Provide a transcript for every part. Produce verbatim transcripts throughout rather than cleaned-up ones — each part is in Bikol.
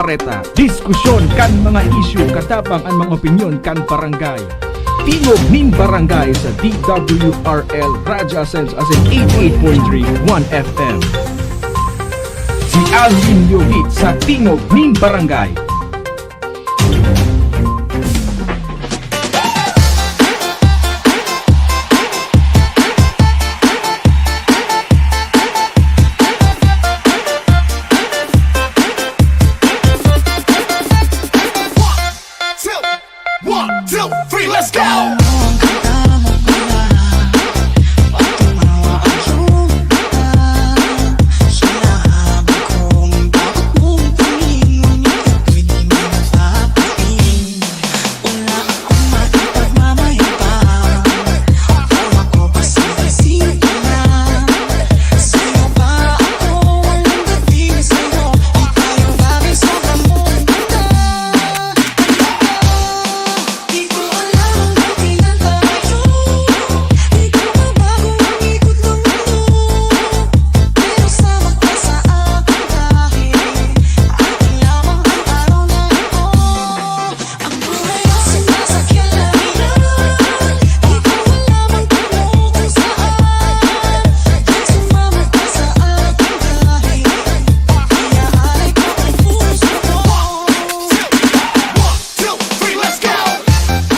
Bareta. Diskusyon kan mga isyu, katabang an mga opinyon kan barangay. Tingog nin Barangay sa D W R L Radyo Asenso, Asin eighty-eight point three One F M. Si Alvin Yogit sa Tingog nin Barangay. Two, one, two, three, let's go!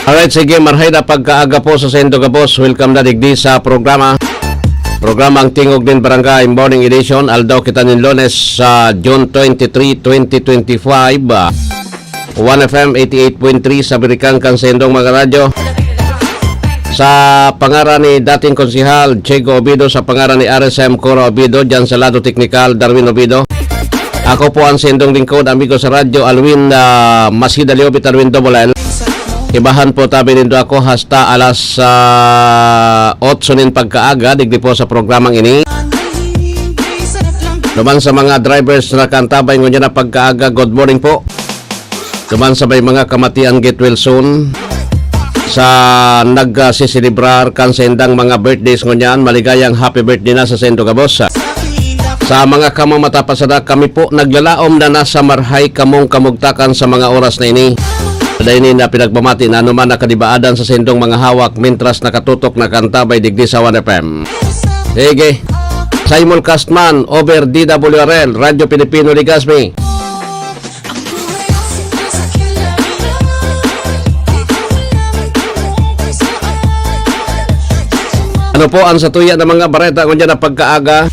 Alright, sige, marhay na pagkaaga po sa saindo gabos. Welcome na digdi sa programa. Programa Ang Tingog nin Barangay, Morning Edition. Aldaw kita nin Lunes sa June twenty-three, twenty twenty-five. Ah, One F M eighty-eight point three sa Birikang kan saindong mga radyo. Sa pangaran ni dating konsehal Chego Obido, sa pangaran ni R S M Cora Obido, dyan sa lado teknikal, Darwin Obido. Ako po ang saindong lingkod, amigo sa radyo, Alwin, ah, Masida Leobit, Alwin Double L. Ibahan po tabi nindo ako hasta alas, ah, otso nin pagkaaga, digdi po sa programang ini. Duman sa mga drivers na kantabay ngunyan na pagkaaga, good morning po. Duman sa may mga kamatian, get well soon. Sa nagsiselebrar kan saindang mga birthdays ngunyan, maligayang happy birthday na sa saindo gabos. Sa mga kamamata pa sana, kami po naglalaom na nasa marhay kamong kamugtakan sa mga oras na ini. Dai ini na pinagmamati na anuman na kadibaadan sa saindong mga hawak, mintras nakatutok na kantabay digdi sa One F M. Sige. Simulcast man over D W R L, Radyo Pilipino Legazpi. Ano po ang satuya ng mga bareta ngunyan na pagkaaga?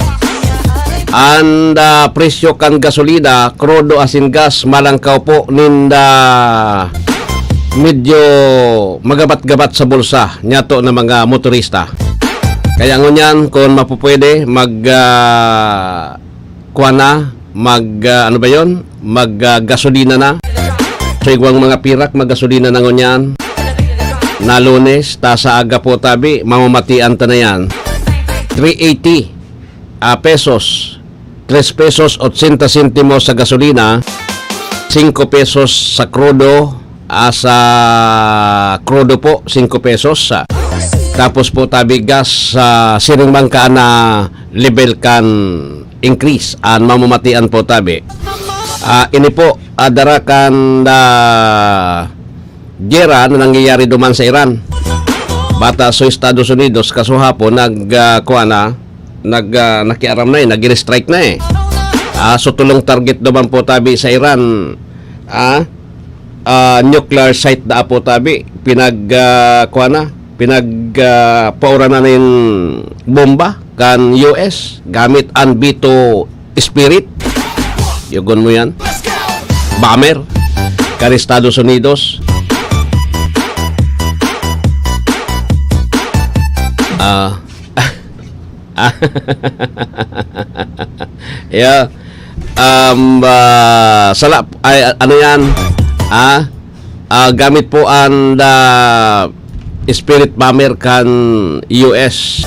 An, ah, presyo kan gasolina, krudo asin gas, malangkaw po ninda medyo magabat-gabat sa bulsa niyato na mga motorista. Kaya ngunyan, kung mapupwede, mag, ah, kuha na, mag, ah, ano ba yon? Mag, ah, gasolina na. So, igwang mga pirak, magasolina na ngunyan. Na Lunes, ta sa aga po tabi, mamamatian ta na yan. Three eighty, ah, pesos. Tres pesos ochenta sentimos sa gasolina, singko pesos sa krudo, ah, sa krudo po, singko pesos. Ah, tapos po tabi gas, ah, siring man ka na level kan increase, an mamamatian po tabi. Ah, ini po, ah, dara kan, ah, gera na nangyayari duman sa Iran. Bata so Estados Unidos, kasuhapon, nag, ah, kuha na, nag, ah, nakiaram na eh, nag-strike na eh. Ah, so tulong target duman po tabi sa Iran, ah, ah, nuclear site na po tabi, pinag, ah, kuha na, pinag, ah, pauranan nin bomba kan U S gamit an B two Spirit. Yugon mo yan. Bomber kan Estados Unidos. Ah. Yeah. Um, ah, sala, ay, ano yan? Ah? Ah, gamit po an, ah, Spirit Bomber kan U S.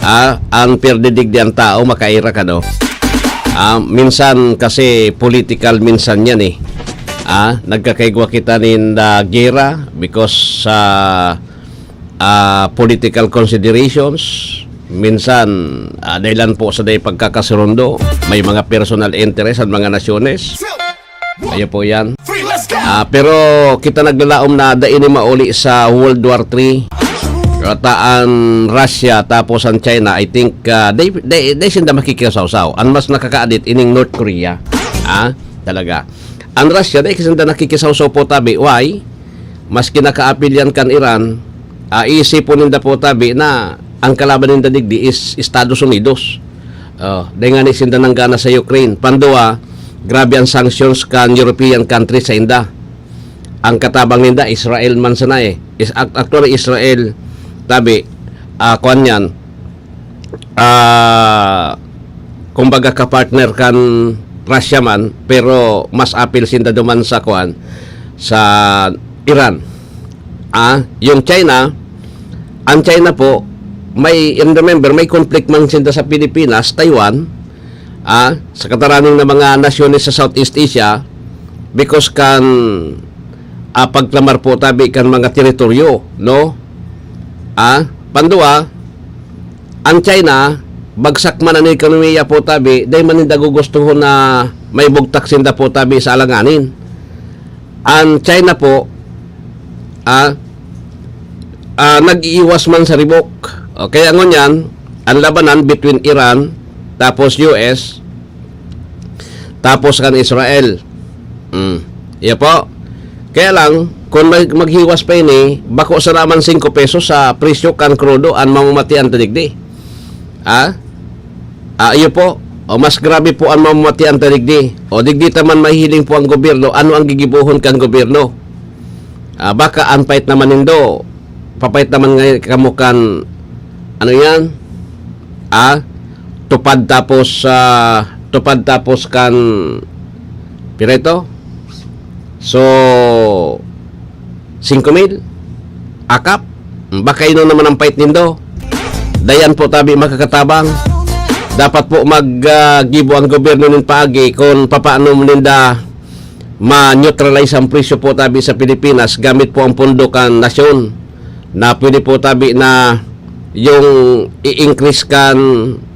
Ah, an pirdidigdi an tao, makairak, ano? Ah, minsan kasi political, minsan yan eh. Ah, nagkakaigwa kita nin, ah, gera because sa, ah, political considerations. Minsan, ah, dahilan po sa dai pagkakasurundo, may mga personal interest ang mga nasyones. Ayo po yan. Ah, pero kita naglalaom na dai ni mauli sa World War three. Kata an Russia tapos an China, I think, ah, they, they, they sinda makikisawsaw. An mas nakakaadit ining North Korea. Ah, talaga. An Russia, dai sinda nakikisawsaw po tabi. Why? Mas kinakaapil yan kan Iran. Ah, iisipon ninda po tabi na ang kalaban ninda digdi is Estados Unidos. Oh, dai nga ni sinda nanggana sa Ukraine. Panduwa, grabe ang sanctions kan European country sa inda. Ang katabang ninda, Israel man sana eh. Is, ac-, actually, Israel, tabi, ah, kuwan yan, ah, kumbaga ka-partner kan Russia man, pero mas apil sinda duman sa kuwan, sa Iran. Ah, yung China, ang China po, may, and remember, may conflict man sinda sa Pilipinas, Taiwan, ah, sa kataraning na mga nasyones sa Southeast Asia, because kan, ah, pagklamar po tabi kan mga teritoryo, no? Ah, pandua, ang China, bagsak man an ekonomiya po tabi, dai man ninda gugustuhon na may bugtak sinda po tabi sa alanganin. Ang China po, ah, ah, nag-iiwas man sa ribok. O, kaya ngunyan, ang labanan between Iran, tapos U S, tapos kan Israel. Mm. Iya po. Kaya lang, kung mag-, maghiwas pa ini, bako sa naman singko pesos sa presyo kan krudo an mamamatian ta digdi. Ah? Ah, iyo po. O mas grabe po an mamamatian ta digdi. O digdi ta man mahihiling po ang gobyerno, ano ang gigibohon kan gobyerno? Ah, baka an pait naman nindo, papait naman nga kamo kan, ano yan? Ah, tupad tapos, ah, tupad tapos kan, pira ito? So, singko mil? Akap? Baka ino naman ang pait nindo? Dayan po tabi makakatabang. Dapat po mag, ah, gibo ang gobyerno nin paagi kung papaano ninda ma-neutralize ang presyo po tabi sa Pilipinas gamit po ang pondo kan nasyon na pwede po tabi na yung i-increase kan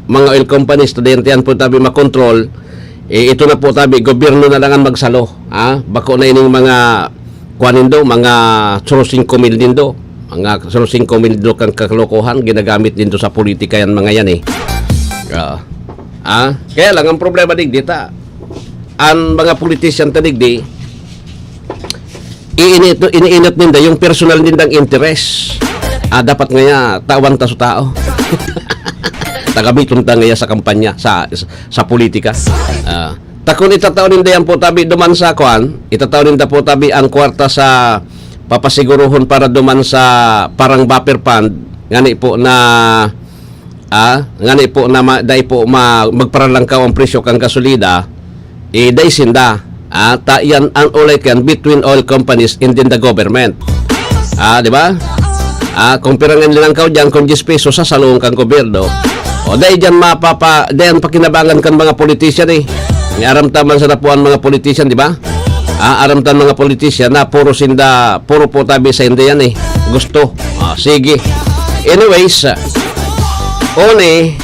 mga oil companies to dayan po tabi makontrol, eh, ito na po tabi, gobyerno na lang ang magsalo. Ha? Bako na ining mga kuan nindo, mga solo singko mil nindo. Mga solo singko mil nindo kang kalokohan, ginagamit nindo sa politika yan, mga yan eh. Ah. Ah? Kaya lang, ang problema digdi ta, ang mga politician ta digdi, iinit, iniinit ninda yung personal nindang interes. Ah, dapat ngaya, tawan ta sa tao. Tagamiton ta ngaya sa kampanya, sa, sa politika. Ah, ta kun itatao ninda yan po tabi duman sa kwan, itatao ninda po tabi ang kwarta sa papasiguruhon para duman sa parang buffer fund, ngani po na, ah, ngani po na ma-, dai po ma-, magparalangkaw ang presyo kan gasolina, eh, dai sinda. Ah, ta yan ang ulit yan between oil companies and then the government. Ah, di ba? Ah, kung pira nga linangkaw diyan, kung diyes pesos sa salong kang gobyerno, o dai diyan mapapa-, dai ang pakinabangan kan mga politician eh. Ni aram ta man sa napuan mga politician, di ba? Ah, aram ta mga politician na puro sinda, puro po tabi sa inda yan eh. Gusto. Ah, sige. Anyways, ah, Oni,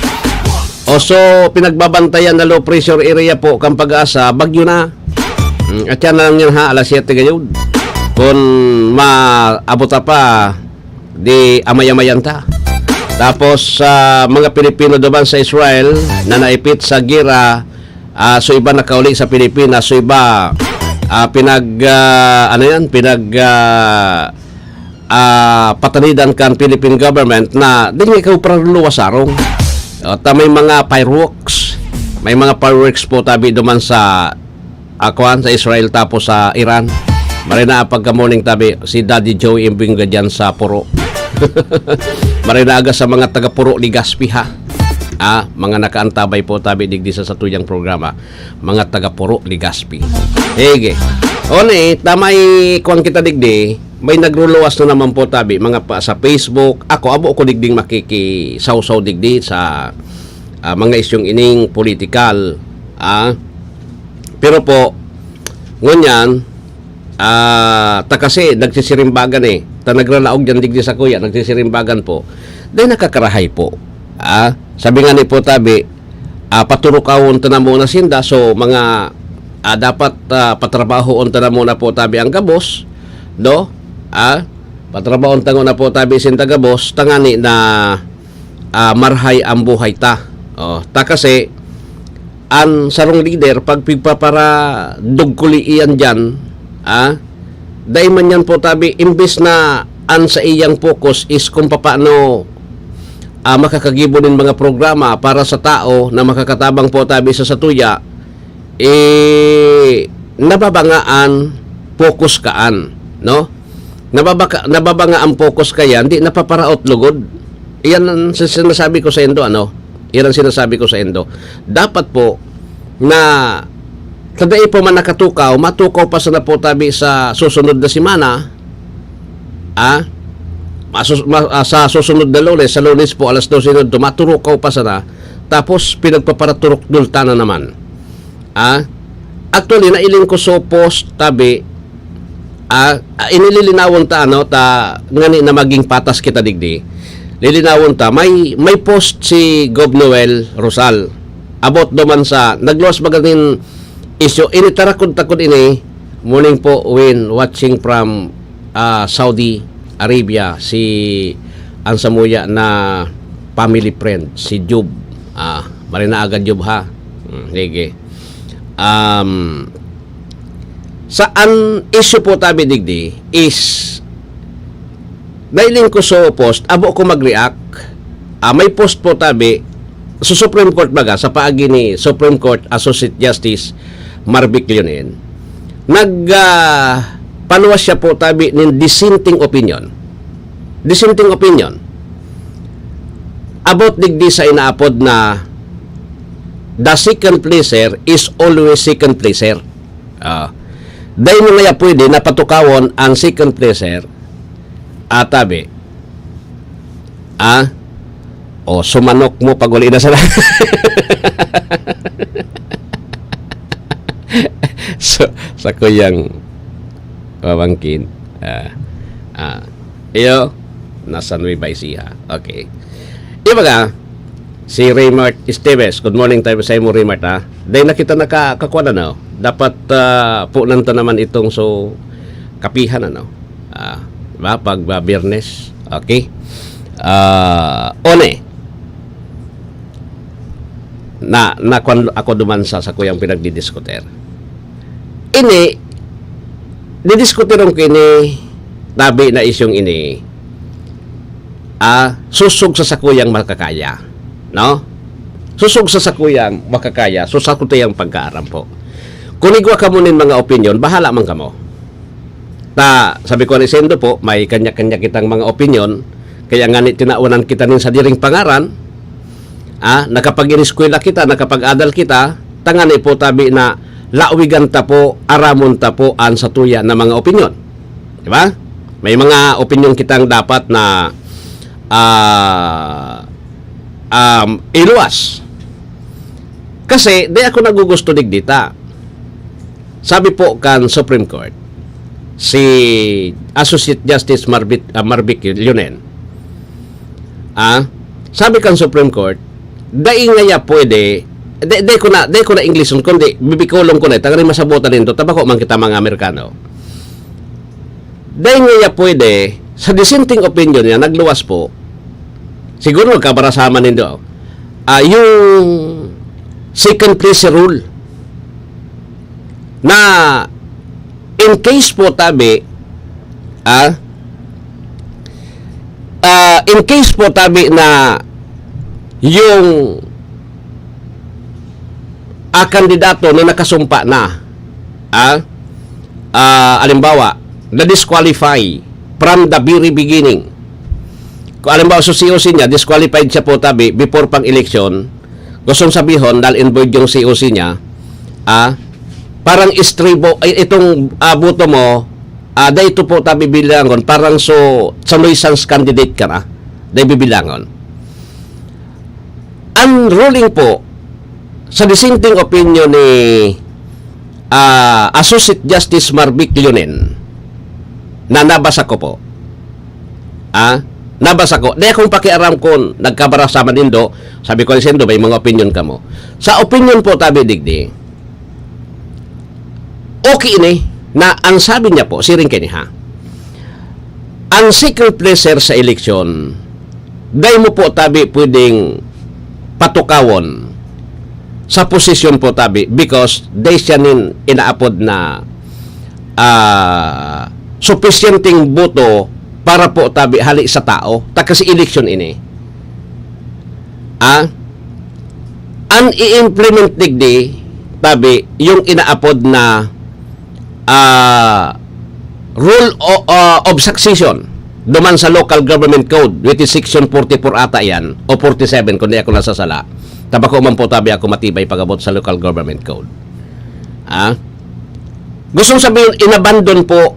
oso pinagbabantayan na low pressure area po kan Pag-asa, bagyo na. Mm, at yan na lang yan ha, alas siyete gayod. Kung maabot pa, di amay-amayan ta. Tapos sa mga Pilipino duman sa Israel na naipit sa gira, ah, so iba nakauli sa Pilipinas, so iba, ah, pinag, ah, ano yan, pinag, ah, ah, patanidan kan Philippine government na dili ikaw paraluluwas sarong. O, ta may mga fireworks. May mga fireworks po tabi duman sa, ah, kwan, sa Israel tapos sa Iran. Marina pagka morning tabi si Daddy Joey Imbinga dyan sa Puro. Marina aga sa mga taga Puro, Legazpi ha. Ah, mga nakaantabay po tabi digdi sa satuyang programa. Mga taga Puro, Legazpi. Hege. Oni, tamay kwan kita digdi, may nagruluwas na naman po tabi, mga pa, sa Facebook. Ako, abo ko digding makikisawsaw digdi sa, ah, mga isyong ining politikal. Ah. Pero po, ngunyan, ah, ta kasi nagsisirimbagan eh. Ta nagralaog dyan digdi sa kuya, nagsisirimbagan po. Dahil nakakarahay po. Ah, sabi nga ni po tabi, ah, paturukawon ta na muna sinda. So, mga ah, dapat, ah, patrabahoon ta na muna po tabi ang gabos, no? Ah, patrabahoon ta na po tabi sinda gabos, tangani na, ah, marhay ang buhay ta. Oh, ta kasi, an sarong lider, pag pigpapara dugkuli iyan diyan, ah, dai man yan po tabi, imbes na an sa iyang focus is kung papaano, ah, makakagibo nin mga programa para sa tao na makakatabang po tabi sa satuya, eh, nababanga an focus kaan, no? Nababaka-, nababanga ang focus kaya, hindi napaparaot lugod. Iyan ang sin-, sinasabi ko sa indo, ano? Iyan ang sinasabi ko sa indo. Dapat po na sa dai pa man nakatukaw, matukaw pa sana po tabi sa susunod na semana, ah, masus-, ma-, ah, sa susunod na Lunes, sa Lunes po, alas dose na, dumaturukaw pa sana, tapos pinagpaparaturok dulta na naman. Ah, actually, nailing ko so post tabi, ah, ah, inililinawon ta, ano, ta ngani na maging patas kita digdi. Lilinawon ta, may, may post si Gov Noel Rosal about duman sa nagluwas maganing isyu. Ini tarakod-takod ini, morning po, Win, watching from, ah, Saudi Arabia, si ang samuya na family friend, si Job. Ah, marinaaga Job, ha? Hmm, sige. Um, sa an issue po tabi digdi is nailing ko so post, abo ko mag-react. Ah, may post po tabi sa Supreme Court baga, sa paagi ni Supreme Court Associate Justice Marvic Leonen. Nag, ah, paluwas siya po tabi nin dissenting opinion. Dissenting opinion about digdi sa inaapod na the second pleaser is always second pleaser. Ah, dai mo ngaya pwede na patukawon ang second pleaser, atabi. Ah? O, sumanok mo pag uli na sana. So, sa kuyang pamangkin, ah, ah, iyo, nasa Nueva Ecija. Okay. Iba ka, si Raymart Esteves. Good morning tayo sa imo, Raymart, ha? Dahil na kita nakakakuha na, no? Dapat, ah, punan ta naman itong so kapihan, ano? Ah, diba? Pag, ah, Biyernes. Okay? Ah, one. Na, nakuan ako duman sa, sa kuyang pinagdidiskuter. Ini, didiskuteron ko ini, tabi na isyong ini, ah, susog sa sakuyang makakaya. No? Susog sa sakuyang makakaya, so sa kutayang pagkaaram po. Kung igwa kamo nin mga opinion, bahala man kamo. Ta, sabi ko ni Sendo po, may kanya-kanya kitang mga opinion, kaya nga ni tinawanan kita nin sadiring pangaran, ah, nakapag-iniskwela kita, nakapag-adal kita, tangani po tabi na lawigan ta po, aramon ta po an satuya na mga opinion. Di ba? May mga opinion kitang dapat na, ah, um, iluwas. Kasi, di ako nagugusto digdita. Sabi po kan Supreme Court, si Associate Justice Marbit-, ah, Marvic Leonen, ah, sabi kan Supreme Court, dai ngaya pwede, di, di ko na, di ko na Englishon, kundi bibikolon ko na, tanganing masabutan nindo, tabako man kita mga Amerikano. Dai ngaya pwede, sa dissenting opinion niya, nagluwas po, siguro nagkabarasama nindo, ah, yung second pleaser rule na in case po tabi, ah, ah, in case po tabi na yung, ah, kandidato na nakasumpa na, ah, ah, alimbawa, na-disqualify from the very beginning. Kung alimbawa, sa C O C niya, disqualified siya po tabi before pang eleksyon, gustong sabihon, null and void yung C O C niya, ah, parang istribo, ay, itong, ah, boto mo, ah, dai ito po tabi bilangon, parang so, sa nuisance candidate ka na, dai bibilangon. Ang ruling po, sa dissenting opinion ni, ah, Associate Justice Marvic Leonen, na nabasa ko po. Ah, nabasa ko. Di akong pakiaram kung nagkabarasama nindo. Sabi ko, "Sindo, may mga opinion kamo." Sa opinion po, tabi digdi, Okay ini na ang sabi niya po, siring kini ha, ang secret pleasure sa eleksyon, dai mo po tabi pwedeng patukawon sa posisyon po tabi because dai siya nin inaapod na, ah, supisyenteng boto para po tabi hali sa tao. Ta kasi eleksyon ini. Ah, an i-implement digdi, tabi, yung inaapod na, ah, rule o, ah, of succession duman sa local government code, which is section forty-four ata yan, o forty-seven, kung di ako nasasala. Tabako man po tabi ako matibay pag-abot sa local government code. Ah? Gustong sabihin, inabandon po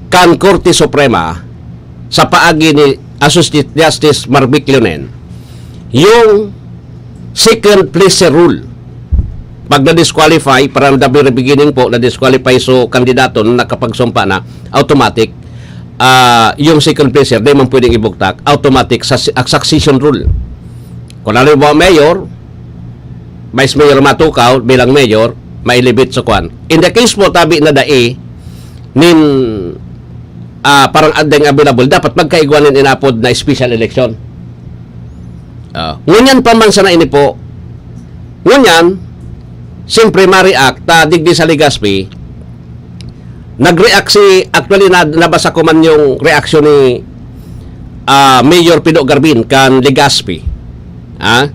kan Korte Suprema sa paagi ni Associate Justice Marvic Leonen yung second pleasure rule. Pag na-disqualify, parang the very beginning po, na-disqualify so kandidato na nakapagsumpa na, automatic, ah, yung second pleasure, di man pwedeng ibugtak, automatic sa si-, succession rule. Kung halimbawa, mayor, vice mayor matukaw bilang mayor, mailibit sa kwan. In the case po, tabi na dai, nin, ah, parang adeng available, dapat magkaigwa nin inapod na special election. Ah, ngunyan pa man sana ini po. Ngunyan, siyempre, ma-react ta digdi sa Legazpi. Nag-react si, actually, na, nabasa ko man yung reaksyon ni, ah, Mayor Pido Garbin kan Legazpi. Ah?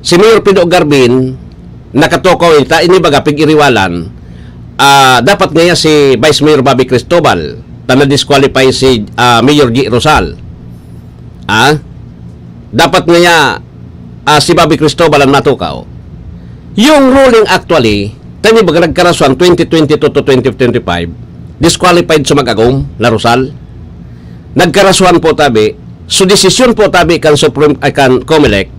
Si Mayor Pido Garbin, nakatukaw ita, ini baga pig-iriwalan, ah, dapat ngaya si Vice Mayor Bobby Cristobal, ta na-disqualify si, ah, Mayor G Rosal. Ah? Dapat ngaya, ah, si Bobby Cristobal ang matukaw. Yung ruling actually, ta ini baga nagkarasuan twenty twenty-two to twenty twenty-five, disqualified sa mag-agom na Rosal. Nagkarasuan po tabi, so desisyon po tabi kan Supreme, ay, kan Comelec,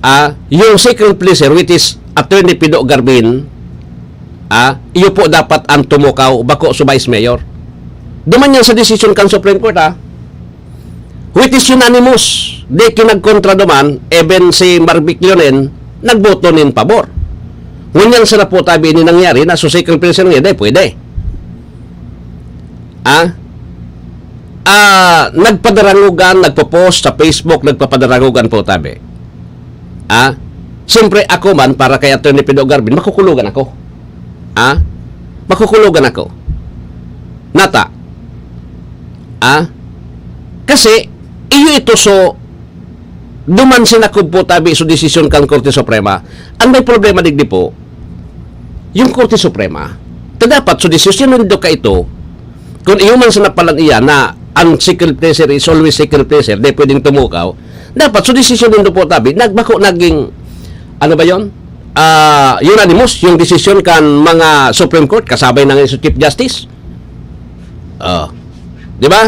ah, yung second pleasure, which is Attorney Pido Garbin, ah, iyo po dapat ang tumukaw, bako sa Vice Mayor. Duman yan sa desisyon kan Supreme Court, ah. Which is unanimous. Di kinagkontra duman, even si Marvic Leonen, nagboto nin pabor. Ngunyan sana po tabi ini nangyari na so second pleasure niya, di pwede. Ah? Ah, nagpadarangugan, nagpo-post sa Facebook, nagpapadarangugan po tabi. Ah? Siyempre, ako man, para kay Attorney Pido Garbin, makukulogan ako. Ah? Makukulogan ako. Nata. Ah? Kasi, iyo ito so, duman sinakob po tabi so desisyon kan Korte Suprema. Ang may problema digdi po, yung Korte Suprema, ta dapat so desisyon nindo ka ito, kung iyo man sa napalan iya na ang secret pleasure is always secret pleasure, di pwedeng tumukaw, dapat so desisyon nindo po tabi, nagbako naging, ano ba yon? Ah, unanimous yung desisyon kan mga Supreme Court, kasabay na nga si Chief Justice. Oh. Di ba?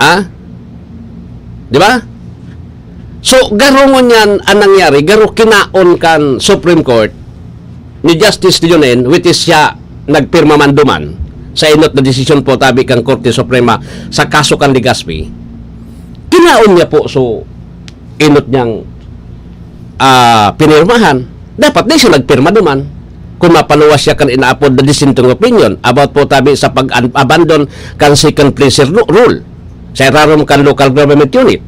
Ah? Di ba? So, garo ngunyan ang nangyari, garo kinaon kan Supreme Court ni Justice Leonen, which is siya nagpirma man duman sa inot na desisyon po tabi kan Korte Suprema sa kaso kan Legazpi. Kinaon niya po, so, inot niyang, ah, pinirmahan. Dapat di siya nagpirma duman. Kung mapaluwas siya kan inaapod na dissenting opinion about po tabi sa pag-abandon kan second pleasure ru-, rule sa irarom kan local government unit.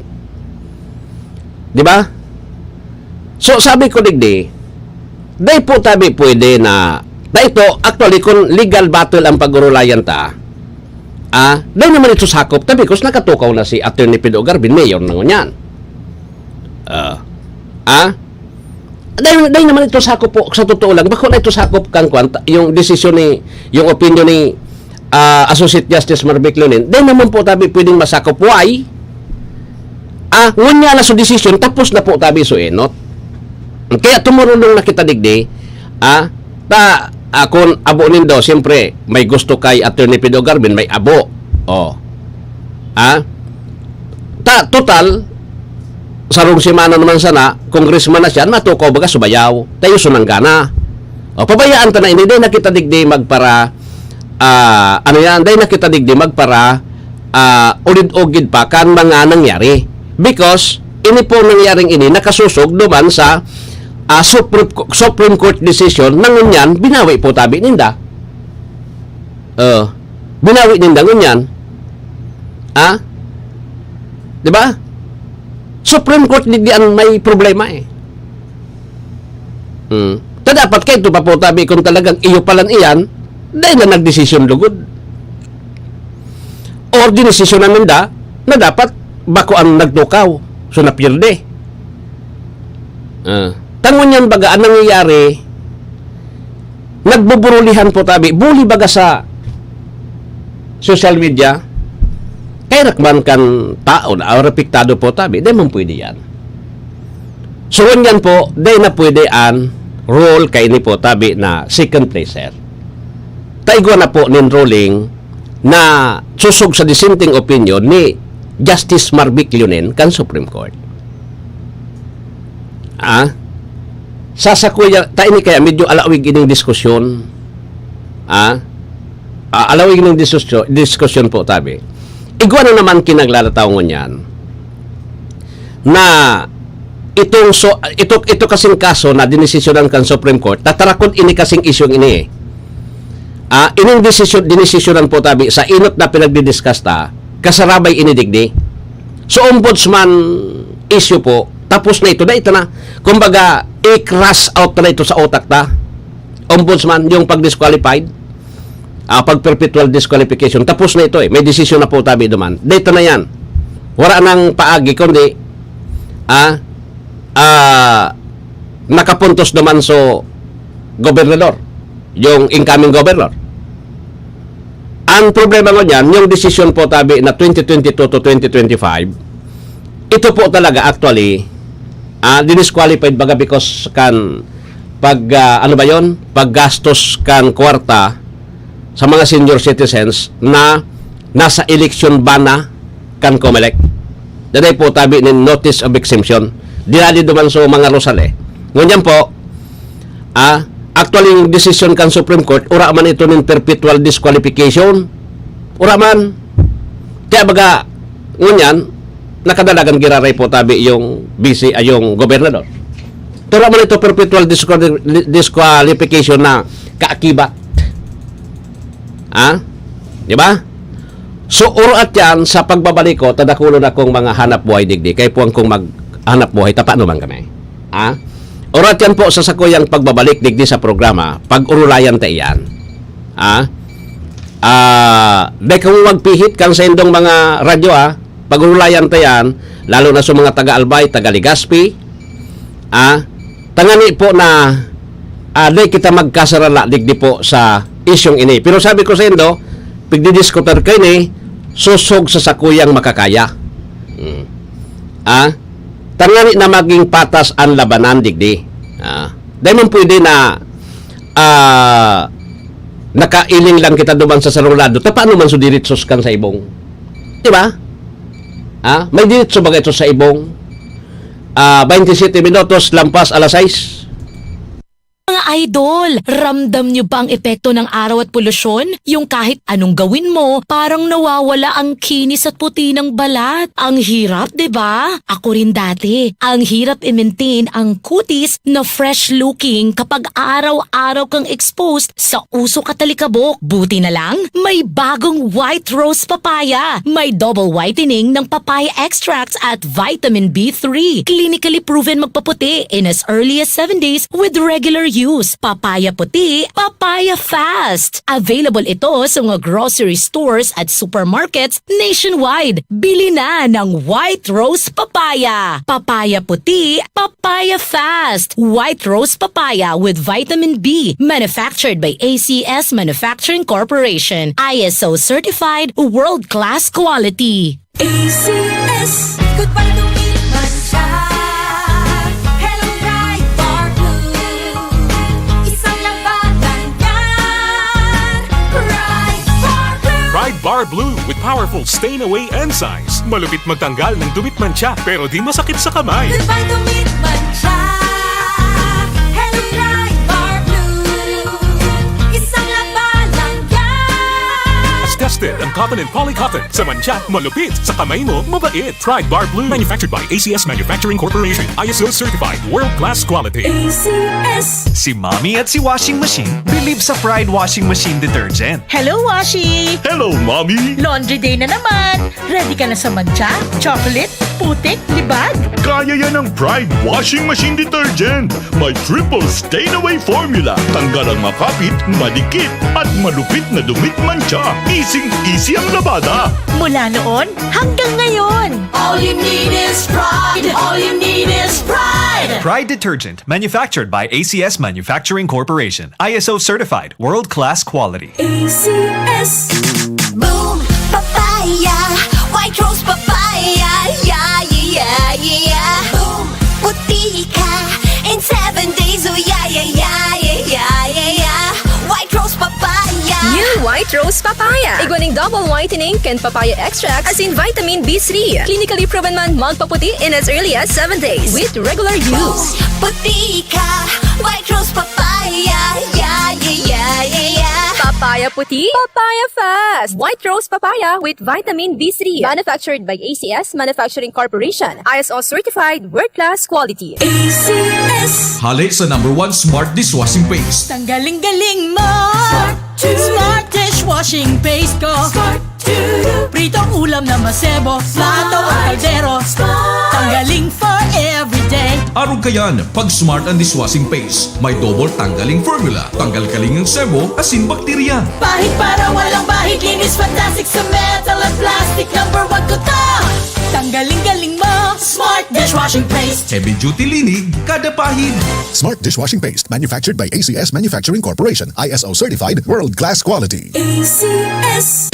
Di ba? So, sabi ko digdi, dai po tabi pwede na, na ito, actually, kung legal battle ang pag-urulayan ta, ah, dai naman ito sakop, tabi, kus nakatukaw na si Attorney Pido Garbin, mayor na ngunyan. Ah, ah, dai, dai naman ito sakop po, sa totoo lang, bako na ito sakop kang kwan, ta-, yung desisyon ni, yung opinion ni, ah, Associate Justice Marvic Leonen, dai naman po tabi pwedeng masakop. Why? Ah, ngunyan na so desisyon, tapos na po tabi so enot. Kaya tumurulong na kita digdi, ah, ta, ah, kun abo nindo, siyempre, may gusto kay Attorney Pido Garbin, may abo. Oh. Ah? Ta, total, sarong semana naman sana, congressman na siya, matukaw baga subayaw. Tayo sunanggana. O, pabayaan ta na ini, dai na kita digdi magpara, ah, ano yan, dai na kita digdi magpara, ah, ulid-ugid pa kan mga nangyari. Because, ini po nangyaring ini, nakasusog duman sa ah, Supreme, Co- Supreme Court decision na ngunyan, binawi po tabi ninda. Oh, binawi ninda ngunyan. Ah? Di ba? Supreme Court digdi an may problema eh. Hmm. Ta dapat kaidto pa po tabi kung talagang iyo palan iyan, dai na nagdesisyon lugod. Or dinesisyonan ninda na dapat bako ang nagtukaw. So, napierde. Ah. Ta ngunyan baga ang nangyayari, nagbuburulihan po tabi. Buli baga sa social media, kaya man kan tao na apektado po tabi, di man pwede yan. So, ngunyan po, di na pwede an rule kaini po tabi na second placer. Ta igwa na po nin ruling na susog sa dissenting opinion ni Justice Marvic Leonen kan Supreme Court. Ah? Sasakuya, ta ini kaya medyo alawig ining diskusyon. Ah? Ah, alawig ining diskusyon, diskusyon po, tabi. Igwa na naman kinaglalataw ngunyan na itong so, ito, ito kasing kaso na dinesisyonan kan Supreme Court, tatarakod ini kasing isyong ini eh. Ah, ining desisyon, dinesisyonan po tabi sa inot na pinagdidiscuss ta, kasarabay ini digdi. So, ombudsman issue po, tapos na ito, dai ito na. Kumbaga, i-cross out na ito sa utak ta. Ombudsman, yung pag-disqualified, ah, pag-perpetual disqualification, tapos na ito eh. May desisyon na po tabi duman. Dai ito na yan. Wala nang paagi, kundi, ah, ah, nakapuntos naman so gobernador, yung incoming governor. Ang problema ngunyan, yung desisyon po tabi na twenty twenty-two to twenty twenty-five, ito po talaga actually, ah, dinisqualified baga because kan pag, ah, ano ba yon? Paggastos kan kwarta sa mga senior citizens na nasa election ban na kan Comelec. Dai po tabi nin notice of exemption. Dinali duman so mga Rosal eh. Ngunyan po, ah, actually, yung decision kan Supreme Court, ura man ito nin perpetual disqualification. Ura man. Kaya baga, ngunyan, nakadalagan giraray po tabi yung B C, ay yung gobernador. Tura man ito perpetual disquali-, disqualification na kaakibat. Ha? Di ba? So, uruat yan sa pagbabalik ko, tadakulon akong mga hanap buhay digdi. Kay puwang kong maghanap buhay, ta paano man kami? Ha? Uruat yan po sa sakuyang pagbabalik digdi sa programa, pag-urulayan ta iyan. Ha? Ah, dai kamo magpihit kan saindong mga radyo, ha? Pag-urulayan ta yan, lalo na sa mga taga Albay, taga Legazpi, ah, tangani po na, ah, di kita magkasarala digdi po sa isyong ini. Pero sabi ko sa indo, pigdidiskutar kayo ni, susog sa sakuyang makakaya. Hmm. Ah, tangani na maging patas ang labanan digdi. Ah, dahil man pwede na, ah, nakailing lang kita duman sa sarong lado, ta paano man so diritsos kan sa ibong? Di ba? Ha? May diritso ba ito sa ibong? Ah, twenty-seven minutos, lampas alas sais. Mga idol, ramdam nyo ba ang epekto ng araw at polusyon? Yung kahit anong gawin mo, parang nawawala ang kinis at puti ng balat. Ang hirap, di ba? Ako rin dati. Ang hirap i-maintain ang kutis na fresh-looking kapag araw-araw kang exposed sa usok at alikabok. Buti na lang, may bagong White Rose Papaya. May double whitening ng papaya extracts at vitamin B three. Clinically proven magpaputi in as early as seven days with regular use. Papaya puti, papaya fast. Available ito sa mga grocery stores at supermarkets nationwide. Bili na ng White Rose Papaya. Papaya puti, papaya fast. White Rose Papaya with vitamin B. Manufactured by A C S Manufacturing Corporation. I S O certified, world-class quality. A C S. Goodbye to meat mancha. Hello, Pride Bar Blue. Isang labanan yan. Pride Bar Blue. Pride Bar Blue with powerful stain away enzymes. Malupit magtanggal ng dumi't mancha, pero di masakit sa kamay. Goodbye to meat mancha. Hello, Pride Bar Blue. Isang labanan yan. Tested and Cotton and polycotton. Sa mantsa, malupit. Sa kamay mo, mabait. Pride Bar Blue. Manufactured by A C S Manufacturing Corporation. I S O certified. World class quality. A C S. Si Mommy at si Washing Machine believe sa Pride Washing Machine Detergent. Hello, Washi! Hello, Mommy! Laundry day na naman! Ready ka na sa mantsa, chocolate, putik, libag? Kaya yan ng Pride Washing Machine Detergent. May triple stain away formula. Tanggal ang makapit, madikit, at malupit na dumi at mantsa. Easy-easy ang labada. Mula noon hanggang ngayon. All you need is Pride. All you need is Pride. Pride Detergent, manufactured by A C S Manufacturing Corporation. I S O certified, world-class quality. A C S. Boom Papaya, White Rose Papaya, yeah, yeah, yeah. Boom, puti ka in seven days, oh yeah, yeah, yeah. White Rose Papaya. New White Rose Papaya. Igwa ning double whitening kan papaya extract asin vitamin B three. Clinically proven man magpaputi in as early as seven days with regular use. Boom, puti ka, White Rose Papaya, yeah, yeah, yeah, yeah, yeah. Papaya puti, papaya fast. White Rose Papaya with vitamin B three. Manufactured by A C S Manufacturing Corporation. I S O certified, world-class quality. A C S. Hale sa number one smart dishwashing paste. Tanggaling-galing mo! Smart dishwashing paste ko. Pritong ulam na masebo, plato o kaldero. Tanggaling for everyday. Arog kayan, pag Smart ang dishwashing paste. May double tanggaling formula. Tanggal kaling ang sebo, asin bakterya. Pahid para walang bahid, linis fantastic sa metal at plastic. Number one ko to! Tanggaling-galing mo, Smart dishwashing paste. Heavy duty linig, kada pahid. Smart dishwashing paste, manufactured by A C S Manufacturing Corporation, I S O certified, world class quality. A C S.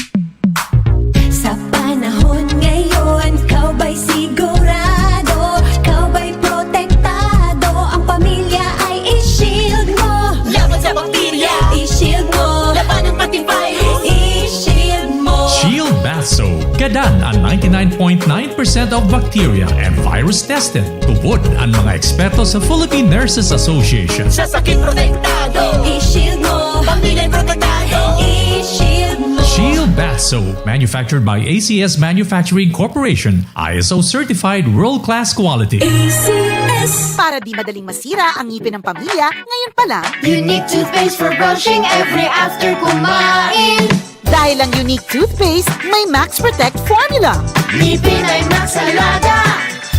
Sa panahon ngayon, ikaw ba'y sigurado? Ikaw ba'y protektado? Ang pamilya ay i-shield mo. Laban sa bakterya, i-shield mo. Labanan pati virus, i-shield mo. Shield Bath Soap. Gadan ang ninety-nine point nine percent of bacteria and virus tested. Tubod ang mga eksperto sa Philippine Nurses Association. Sa sakit protektado, i-shield mo. Pamilya protektado, i-shield mo. Shield Bath Soap, manufactured by A C S Manufacturing Corporation, I S O certified world-class quality. A C S. Para di madaling masira ang ngipin ng pamilya, ngayon pa lang. Unique toothpaste for brushing every after kumain. Dahil ang Unique Toothpaste may Max Protect Formula. Ngipin ay Max Alaga,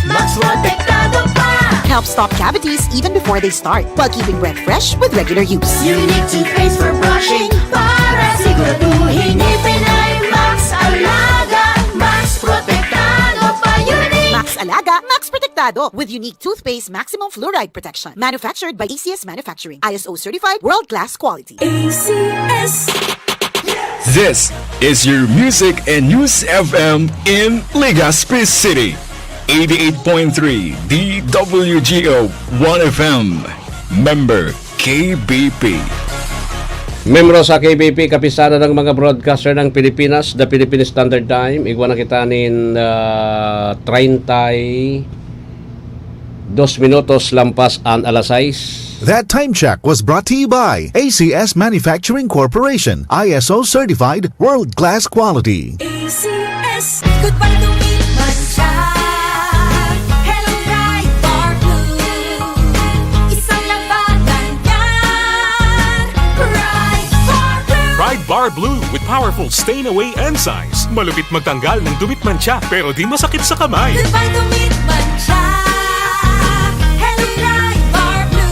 Max Protektado pa. Helps stop cavities even before they start, while keeping breath fresh with regular use. Unique Toothpaste for brushing, para siguraduhin ngipin ay Max Alaga, Max Protektado pa. Unique! Max Alaga, Max Protektado, with Unique Toothpaste Maximum Fluoride Protection. Manufactured by A C S Manufacturing. I S O certified, world-class quality. A C S. This is your Music and News F M in Legazpi City. Eighty-eight point three D W G O One F M. Member K B P. Membro sa K B P, Kapisanan ng mga Broadcaster ng Pilipinas, The Philippine Standard Time. Igwa na kita nin, ah, treinta y dos minutos lampas an alas sais. That time check was brought to you by A C S Manufacturing Corporation, I S O certified, world-class quality. A C S. Goodbye to meat mancha. Hello, Pride Bar Blue. Isang labanan yan. Pride Bar Blue. Pride Bar Blue with powerful stain away enzymes. Malupit magtanggal ng dumi at mantsa, pero di masakit sa kamay. Goodbye to meat mancha. Hello, Pride Bar Blue.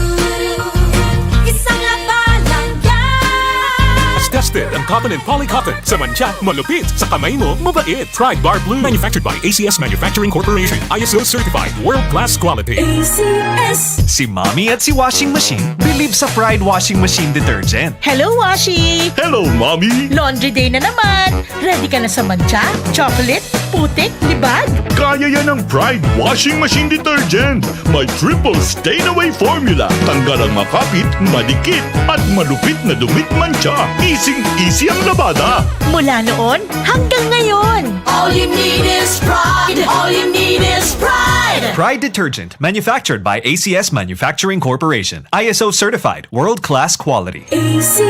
Isang labanan yan. As tested ang cotton and polycotton. Sa mantsa, malupit. Sa kamay mo, mabait. Pride Bar Blue. Manufactured by A C S Manufacturing Corporation. I S O certified. World class quality. A C S. Si Mommy at si Washing Machine believe sa Pride Washing Machine Detergent. Hello, Washi! Hello, Mommy! Laundry day na naman! Ready ka na sa mantsa, chocolate, putik, libag? Kaya yan ng Pride Washing Machine Detergent. May triple stain away formula. Tanggal ang makapit, madikit, at malupit na dumi at mantsa. Easy-easy ang labada. Mula noon hanggang ngayon. All you need is Pride. All you need is Pride. Pride Detergent, manufactured by A C S Manufacturing Corporation. I S O certified, world-class quality. A C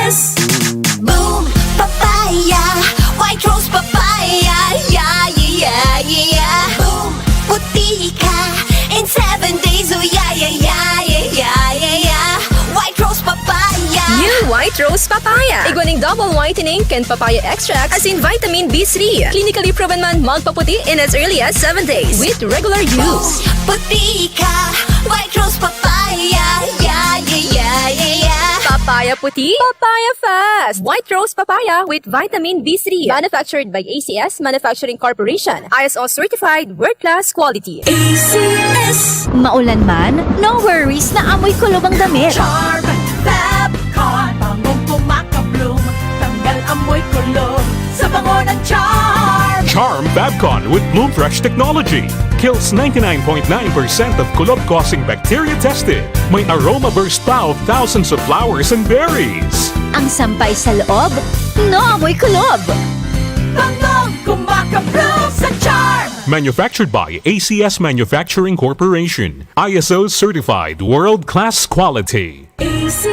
S. Boom! Papaya! White Rose Rose papaya. Igwa ning double whitening kan papaya extract asin vitamin B three. Clinically proven man magpaputi in as early as seven days with regular use. Puti ka, White Rose Papaya. Yeah, yeah, yeah, yeah, yeah. Papaya puti, papaya fast. White Rose papaya with vitamin B three. Manufactured by A C S Manufacturing Corporation. I S O certified, world-class quality. A C S. Maulan man, no worries na amoy kulob ang damit. Charm Fabcon, bangong kumakabloom, tanggal amoy kulob sa bango ng Charm. Charm Fabcon with Bloom Fresh technology kills ninety-nine point nine percent of kulob-causing bacteria tested. May aroma burst pa of thousands of flowers and berries. Ang sampay sa loob, no amoy kulob. Bangong kumakabloom sa Charm. Manufactured by A C S Manufacturing Corporation. I S O certified, world-class quality. A C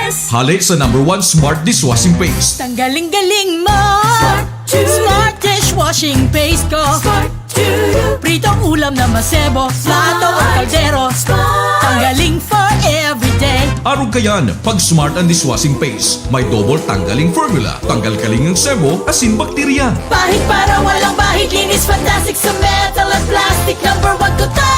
S. Hale sa number one smart dishwashing paste. Tanggaling-galing mo. Smart to. Smart dishwashing paste ko. Smart to. Pritong ulam na masebo, plato o kaldero. Smart. Tanggaling for everyday. Arog kayan, pag Smart ang dishwashing paste. May double tanggaling formula. Tanggal kaling ang sebo, asin bakterya. Pahid para walang bahid, linis fantastic sa metal at plastic. Number one ko to.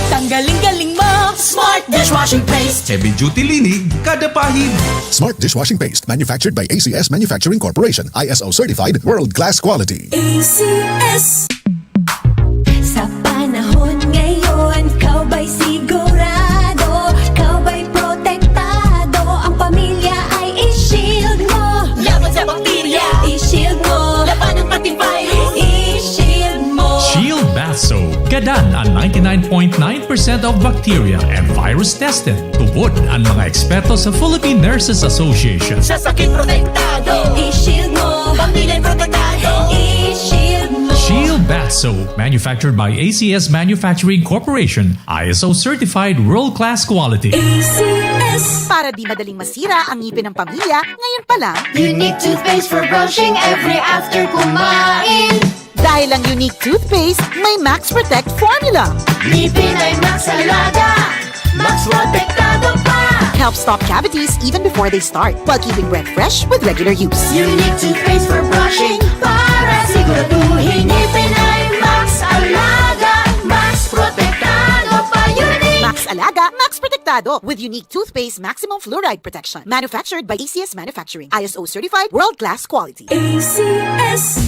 Tanggaling-galing mo. Smart dishwashing paste. Heavy duty linig, kada pahid. Smart dishwashing paste, manufactured by A C S Manufacturing Corporation, I S O certified, world-class quality. A C S. Sa panahon ngayon, ikaw ba'y sigurado? Ikaw ba'y protektado? Ang pamilya ay i-shield mo. Laban sa bakterya. I-shield mo. Labanan pati virus. I-shield mo. Shield Bath Soap. Gadan an ninety-nine point nine percent of bacteria and virus tested. Tubod an mga eksperto sa Philippine Nurses Association. Sa sakit protektado. I-shield mo. Pamilya protektado. I-shield mo. Shield Bath Soap, manufactured by A C S Manufacturing Corporation, I S O certified, world-class quality. A C S. Para di madaling masira ang ngipin ng pamilya, ngayon pa lang. Unique toothpaste for brushing every after kumain. Dahil ang Unique Toothpaste may Max Protect Formula. Ngipin ay Max Alaga, Max Protektado pa. Helps stop cavities even before they start, while keeping breath fresh with regular use. Unique toothpaste for brushing para siguraduhin ngipin ay Max Alaga, Max Protektado pa. Unique. Max Alaga, Max Protektado with Unique Toothpaste Maximum Fluoride Protection. Manufactured by A C S Manufacturing. I S O certified, world-class quality. A C S.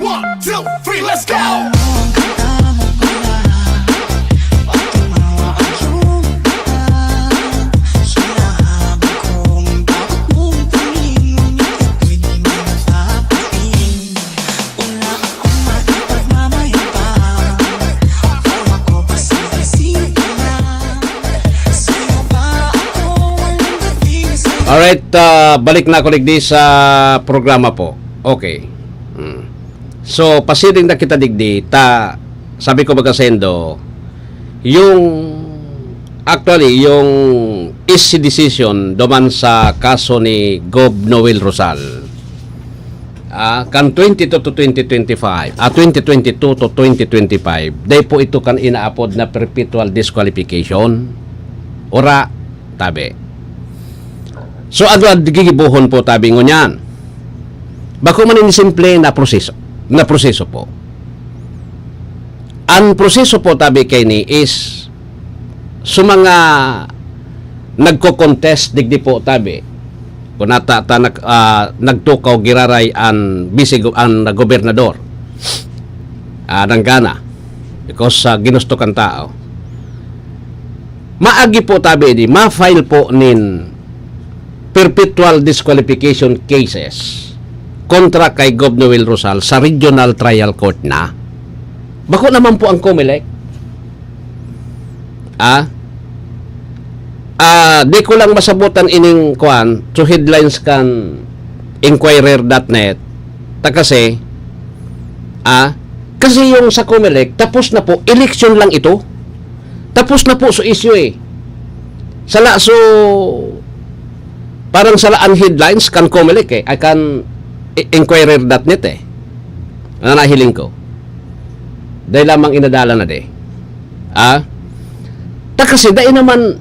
One, two, three, let's go! Alright, ah, balik na ako digdi sa programa po. Okay. Hmm. So, pasiring na kita digdi, ta, sabi ko, baga saindo, yung, actually, yung isi decision duman sa kaso ni Gov Noel Rosal, ah, kan twenty-two to twenty twenty-five, ah, twenty twenty-two to twenty twenty-five, dai po ito kan inaapod na perpetual disqualification. Ora, tabi. So, ano ang gigibohon po, tabi, ngunyan? Bako man ini simple na proseso, na proseso po. Ang proseso po, tabi, kaini is sa mga nagko-contest digdi po, tabi. Kung nata, ta, nag-, ah, nagtukaw, giraray an bisi go-, an gobernador, ah, nanggana. Because, ah, ginusto kan tao. Maagi po, tabi, di, ma-file po nin perpetual disqualification cases kontra kay Gov Noel Rosal sa Regional Trial Court na. Bako naman po ang Comelec. Ah? Ah, di ko lang masabutan ining kuan, so headlines kan Inquirer dot net. Ta kasi, ah, kasi yung sa Comelec, tapos na po, election lang ito. Tapos na po so issue eh. Sala, so, Parang sala an headlines kan Comelec eh. Ay, kan i- Inquirer dot net eh. Ano nahiling ko? Dahil lamang inadala na di. Ah? Ta kasi dai naman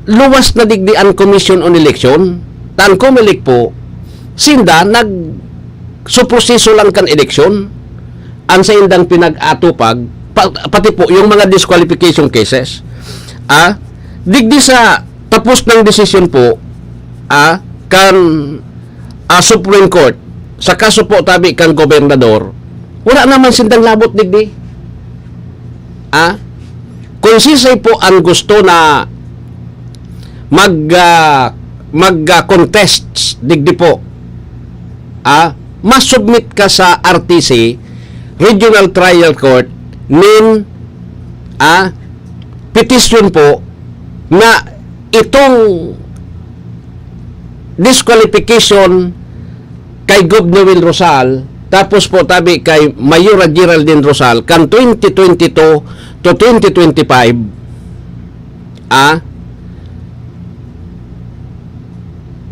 luwas na digdi an Commission on Election. Tan Comelec po, sinda nag suproseso lang kan eleksyon, ang saindang pinag-atupag, pa- pati po yung mga disqualification cases. Ah? Digdi sa tapos ng desisyon po, ah, kan ah, Supreme Court, sa kaso po tabi kan gobernador, wala naman sindang labot digdi. Ah? Kung sisay po ang gusto na mag ah, mag ah, contest digdi po, ah, masubmit ka sa R T C, Regional Trial Court, nin ah, petition po na itong disqualification kay Gob Noel Rosal, tapos po tabi kay Mayora Geraldine Rosal, kan twenty twenty-two to twenty twenty-five, ah,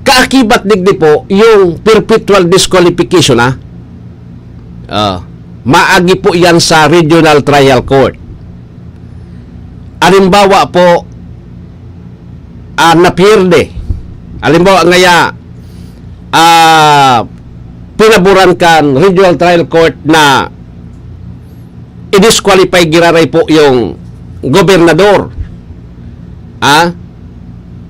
kaakibat digdi po yung perpetual disqualification, ah. Ah, maagi po yan sa Regional Trial Court. Halimbawa po, ah, napierde. Halimbawa ngaya, ah, pinaboran kan Regional Trial Court na i-disqualify giraray po yung gobernador. Ah?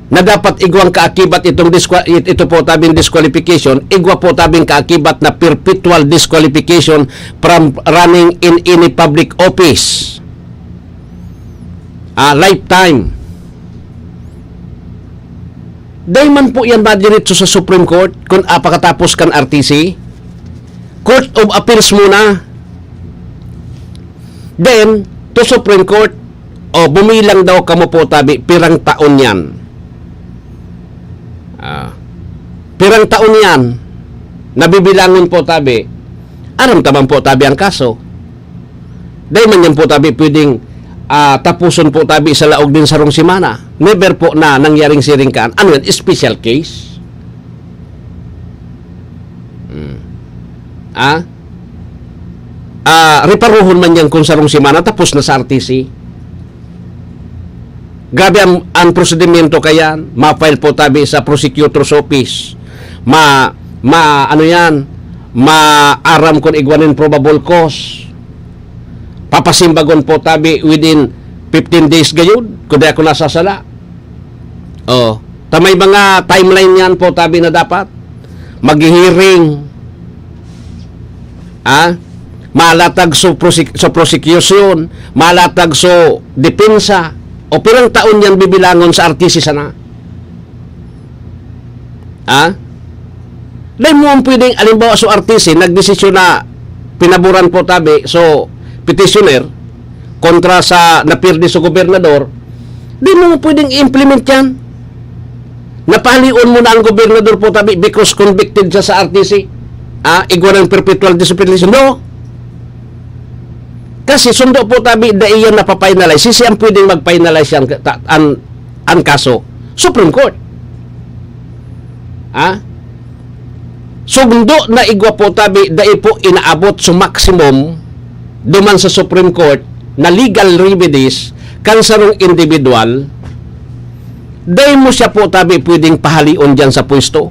Na dapat igwang kaakibat itong disqua-, it-, ito po tabing disqualification, igwa po tabing kaakibat na perpetual disqualification from running in any public office. Ah, lifetime. Dai man po yan madiretso sa Supreme Court kung apakatapos kan R T C. Court of Appeals muna. Then, to Supreme Court, o bumilang daw kamo po tabi, pirang taon yan. Ah, pirang taon yan, nabibilangon po tabi. Aram taman po tabi ang kaso. Dai man yan po tabi pwedeng ah, tapuson po tabi sa laog nin sarong semana. Never po na nangyaring siring kaan. Ano yan? Special case? Hmm. Ah? Ah, reparuhon man yan kung sarong semana, tapos na sa R T C. Grabe ang, ang prosedimento kayan. Ma-file po tabi sa prosecutor's office. Ma, ma, ano yan? Maaram kung igwa nin probable cause. Papasimbagon po tabi within fifteen days gayud, kung di ako nasasala. Oh, ta may mga timeline yan po tabi na dapat maghihiring. Ah? Malatag so prosec-, so prosecution, malatag so depensa. O pirang taon yan bibilangon sa R T C sana? Ha? Dai mo ang pwedeng, alimbawa, so R T C, nagdesisyon na pinaboran po tabi, so, petitioner, kontra sa napirdi sa gobernador, di mo pwedeng i-implement yan. Napahalion mo na ang gobernador po tabi because convicted siya sa R T C. Ah, igwa ng perpetual disciplinary. No. Kasi sundo po tabi, dai yan napafinalize. Sisi ang pwedeng mag-finalize yan, ta-, an, an kaso? Supreme Court. Ha? Sundo na igwa po tabi, dai po inaabot sa maximum duman sa Supreme Court na legal remedies kan sarong individual, dai mo siya po tabi pwedeng pahalion diyan sa pwesto.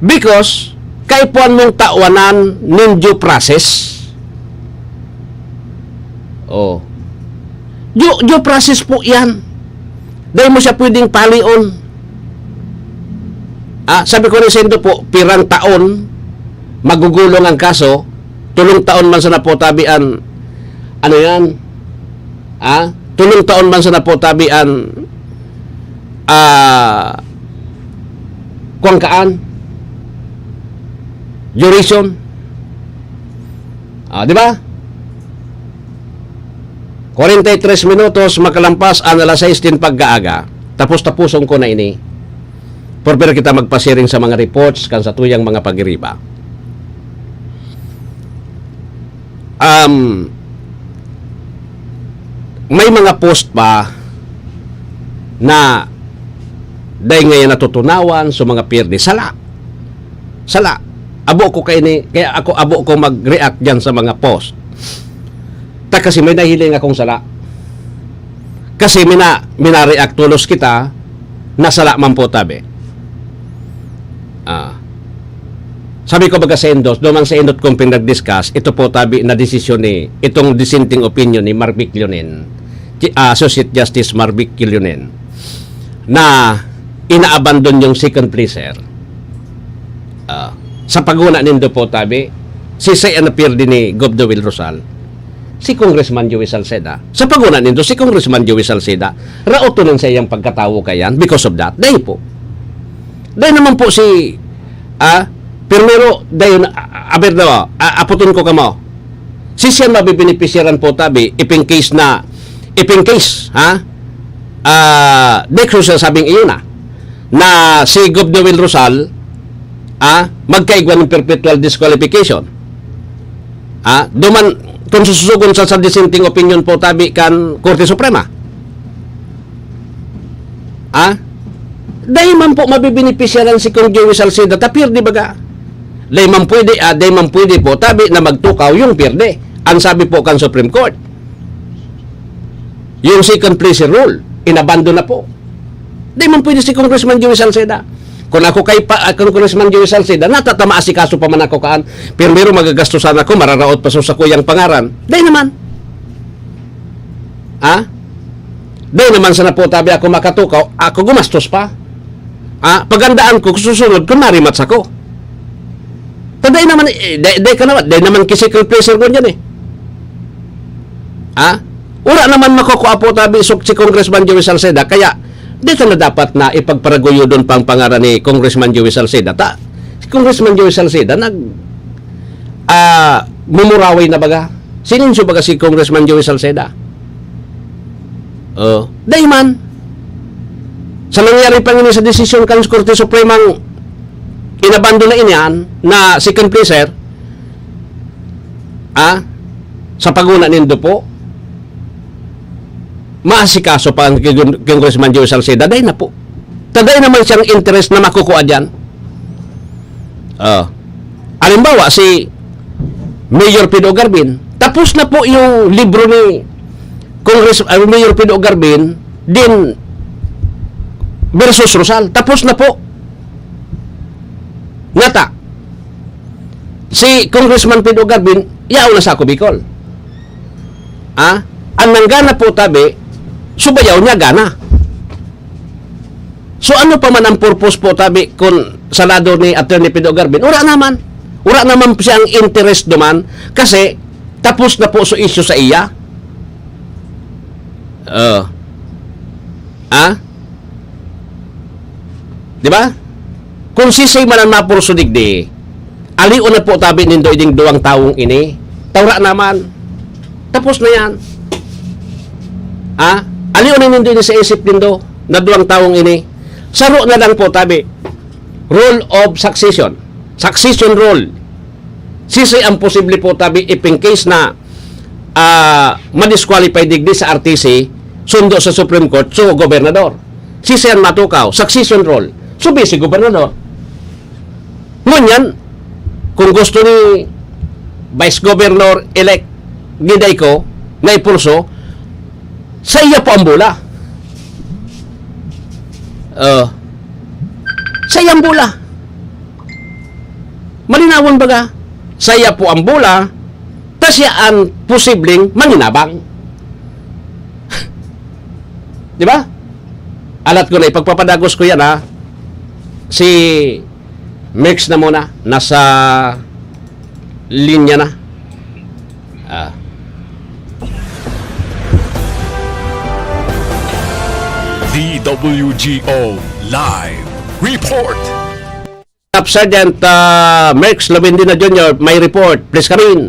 Because, kaipuhan mong tawanan nin due process. Oh. Due, due process po yan. Dai mo siya pwedeng pahalion. Ah, sabi ko rin sa indo po, pirang taon, magugulong ang kaso, tulong taon man sana po tabi an, ano yan? Ah, tulong taon man sana po tabi an, ah, kuwang kaan? Duration. Ah, di ba? Kwarenta y tres minutos makalampas an alas sais din pagkaaga. Tapos-tapuson ko na ini. Pero kita magpasiring sa mga reports kan sa tuyang mga pagiriba. Um, may mga post pa na Dai ngaya natutunawan sa mga pirdi. Sala. Sala. Abo ko kaini, kaya ako abo ko mag-react diyan sa mga post. Ta kasi may nahiling akong sala. Kasi mina-, mina-react tolos kita, na sala man po tabi. Ah. Sabi ko baga sa indos, duman sa indot kong pinag-discuss, ito po tabi na desisyon ni, itong dissenting opinion ni Marvic Leonen, Ju-, ah, Associate Justice Marvic Leonen, na inaabandon yung second placer. Ah, sa paguna nindo po tabi, si Say an appear din ni Gov Joel Rosal, si Congressman Joey Salceda. Sa paguna nindo, si Congressman Joey Salceda, raoton sa iyang pagkatawo kayan because of that. Dahil po. Dahil naman po si, ah, primero, dahil, ah, aber daw, ah, aputon ko kamo. Si siya mabibenepisyaran po tabi, if in case na, if in case, ha? Ah, di ko sasabing iyon na, na si Gov Joel Rosal, ah, magkaigwa ng perpetual disqualification. Ah, duman, kung susugon sa, sa dissenting opinion po tabi kan Korte Suprema. Ah? Dai man po mabibenepisyaran si Kong Joey Salceda, tapir di baga. Dai man pwede, ah, dai man pwede po, tabi na magtukaw yung pirde. Ang sabi po kan Supreme Court, yung second pleasure rule, inabandon na po. Dai man pwede si Congressman Joey Salceda. Kung ako kay pa, ah, Congressman Joey Salceda, natatama si kaso pa man ako kaan, pero magagastos sana ako, mararaot pa sa sakuyang pangaran. Dai naman. Ha? Dai naman sana po tabi ako makatukaw, ako gumastos pa. Ha? Pagandaan ko, susunod ko, marimat sa ko. Taday naman, eh, day, day ka naman, day naman ki second pleasure ko dyan eh. Ha? Ura naman makukua po tabi isok si Congressman Joey Salceda, kaya dito na dapat na ipagparaguyodon pa ang pangaran ni Congressman Joey Salceda. Ta, si Congressman Joey Salceda, nag, ah, mumuraway na baga. Sininso baga si Congressman Joey Salceda? Oh, dai man. Sa nangyari pa ngini sa desisyon kan Korte Supremang inabandon na iniyan na second pleasure, ah, sa paguna nindo po, maasikaso pa ang Con-, Congressman Joey Salceda, dai na po. Taday naman siyang interest na makukuha diyan. Ah. Halimbawa, si Mayor Pido Garbin, tapos na po yung libro ni Congress, ah, Mayor Pido Garbin din versus Rosal. Tapos na po. Ngata, si Congressman Pido Garbin, yaon na sa Ako Bicol. Ah? Ang nanggana po tabi, subayaw niya gana. So, ano pa man ang purpose po, tabi, kun sa lado ni Attorney Pido Garbin? Wala naman. Wala naman siyang interest duman kasi tapos na po sa issue sa iya. Oh. Ah? Di ba? Kung sisay man ang mapurso digdi, aliw na po tabi nindo iding duwang tawong ini. Tawra naman. Tapos na yan. Ha? Aliw na nindo ini sa isip nindo na duwang tawong ini. Saro na lang po tabi. Rule of succession. Succession rule. Sisay ang posible po tabi if in case na, ah, ma-disqualify digdi sa R T C, sundo sa Supreme Court, so gobernador. Sisay ang matukaw, succession rule. So, vice gobernador. Ngunyan, kung gusto ni Vice Governor-elect Diday ko na ipulso, sa iya po ang bola. Oh. Sa iya ang bola. Malinawon baga? Sa iya po ang bola, ta siya ang posibleng manginabang. Di ba? Alat ko na, ipagpapadagos ko yan, ha? Si Merx na muna, nasa linya na. Ah. D W G O Live Report. Staff Sergeant, ah, Merx Lobendina Junior, may report. Please come in.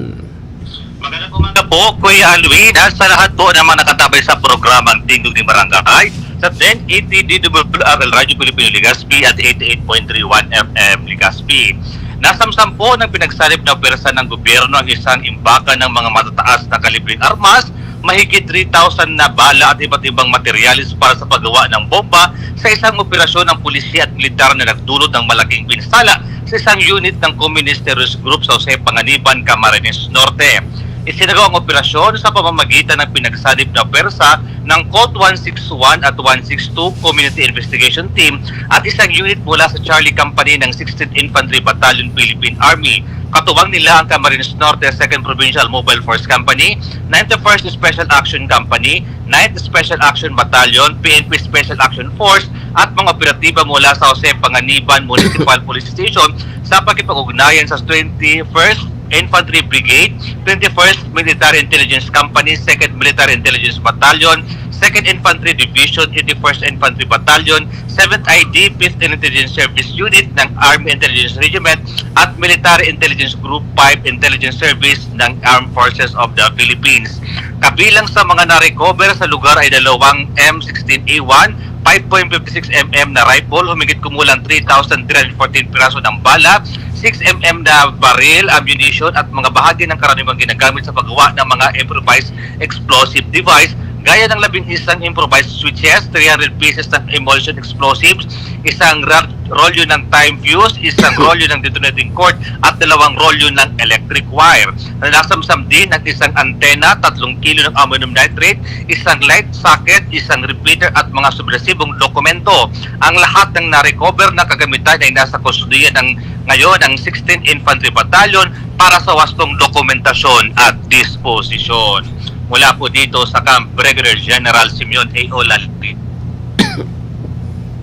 Magandang umaga po, Kuya Alwin, at sa lahat po ng mga nakatabay sa programang Tindog ni Barangay sa ten eighty D W R L Radyo Pilipino Legazpi at eighty-eight point three one F M Legazpi. Nasamsam po ng pinagsanib na pwersa ng gobyerno ang isang imbakan ng mga matataas na kalibreng armas mahigit three thousand na bala at iba't ibang materyales para sa paggawa ng bomba sa isang operasyon ng pulisya at militar na nagdulot ng malaking pinsala sa isang unit ng Communist Terrorist Group sa Jose Panganiban, Camarines Norte. Isinagawa ang operasyon sa pamamagitan ng pinagsanib na pwersa ng COT one six one at one six two Community Investigation Team at isang unit mula sa Charlie Company ng sixteenth Infantry Battalion, Philippine Army. Katuwang nila ang Camarines Norte Second Provincial Mobile Force Company, ninety-first Special Action Company, ninth Special Action Battalion, P N P Special Action Force, at mga operatiba mula sa Jose Panganiban Municipal Police Station sa pakipag-ugnayan sa twenty-first Infantry Brigade, twenty-first Military Intelligence Company, second Military Intelligence Battalion, second Infantry Division, eighty-first Infantry Battalion, seventh I D, fifth Intelligence Service Unit ng Army Intelligence Regiment, at Military Intelligence Group five Intelligence Service ng Armed Forces of the Philippines. Kabilang sa mga na-recover sa lugar ay dalawang M sixteen A one, five point five six M M na rifle, humigit kumulang three thousand three hundred fourteen piraso ng bala, six M M na baril, ammunition, at mga bahagi ng karaniwang ginagamit sa paggawa ng mga improvised explosive device, gaya ng labing isang improvised switches, three hundred pieces ng emulsion explosives, isang ra-, rolyo ng time fuse, isang rolyo ng detonating cord, at dalawang rolyo ng electric wire. Nasamsam din ang isang antena, tatlong kilo ng ammonium nitrate, isang light socket, isang repeater, at mga subresibong dokumento. Ang lahat ng na-recover na kagamitan ay nasa kustodiya ng, ngayon, ng sixteenth Infantry Battalion para sa wastong dokumentasyon at disposisyon. Mula po dito sa Camp, Brigadier General Simeon A. Olati.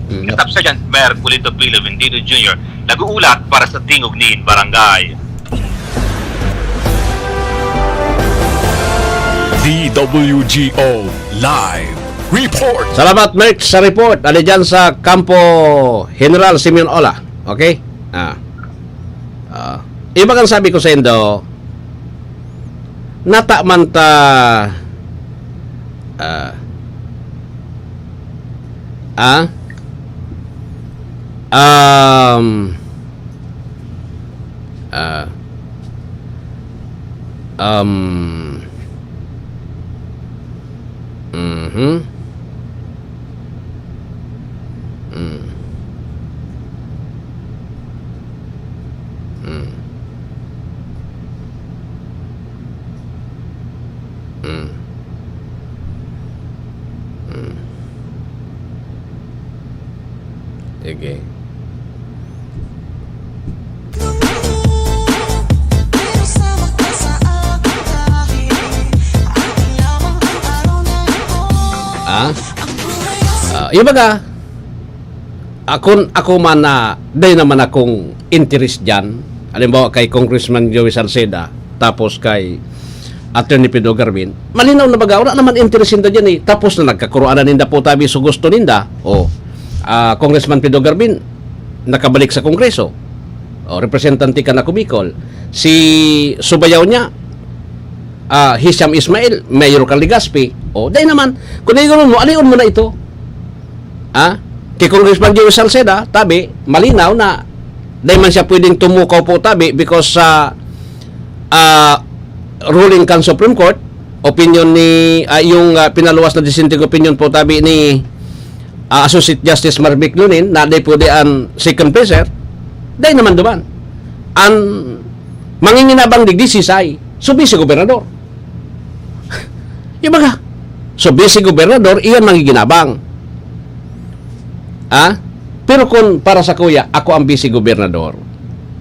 Mm. Staff Sergeant Mayor Polito P. Leventino Junior, nag-uulat para sa Tingog nin Barangay. D W G O Live Report. Salamat, Merch, sa report. Ali dyan sa Kampo General Simeon Ola. Okay? Ah. Ah. Iba kan sabi ko sa indo, nata man ta, ah, ah, um, ah, um, mhm. Mm. Mm. Mm. Mm. Sige. Ah? Ah, iba ka? Akon, ako man na, dai naman akong interes diyan. Halimbawa, kay Congressman Joey Salceda, tapos kay Attorney Pedro Garvin, malinaw na baga, wala naman interes ninda diyan eh. Tapos na nagkakuroan na ninda po tabi sa gusto ninda. O, ah, Congressman Pedro Garvin, nakabalik sa Kongreso. O, representante ka na Kumikol. Si subayaw niya, ah, Hisham Ismail, mayor kan Legazpi. O, dai naman. Kung naigonon mo, alion mo na ito. Ah? Kay Congressman Joey Salceda, tabi, malinaw na dai man siya pwedeng tumukaw po tabi because sa, ah, ruling kan Supreme Court, opinion ni, ah, yung, ah, pinaluwas na dissenting opinion po tabi ni, ah, Associate Justice Marvic Lonin na dai pwede an second presser, dai naman duman. An manginginabang digdi si Sai, so vice gobernador. Yung mga, so vice gobernador, iyan mangiginabang. Ah? Pero kung para sa kuya, ako ang vice gobernador,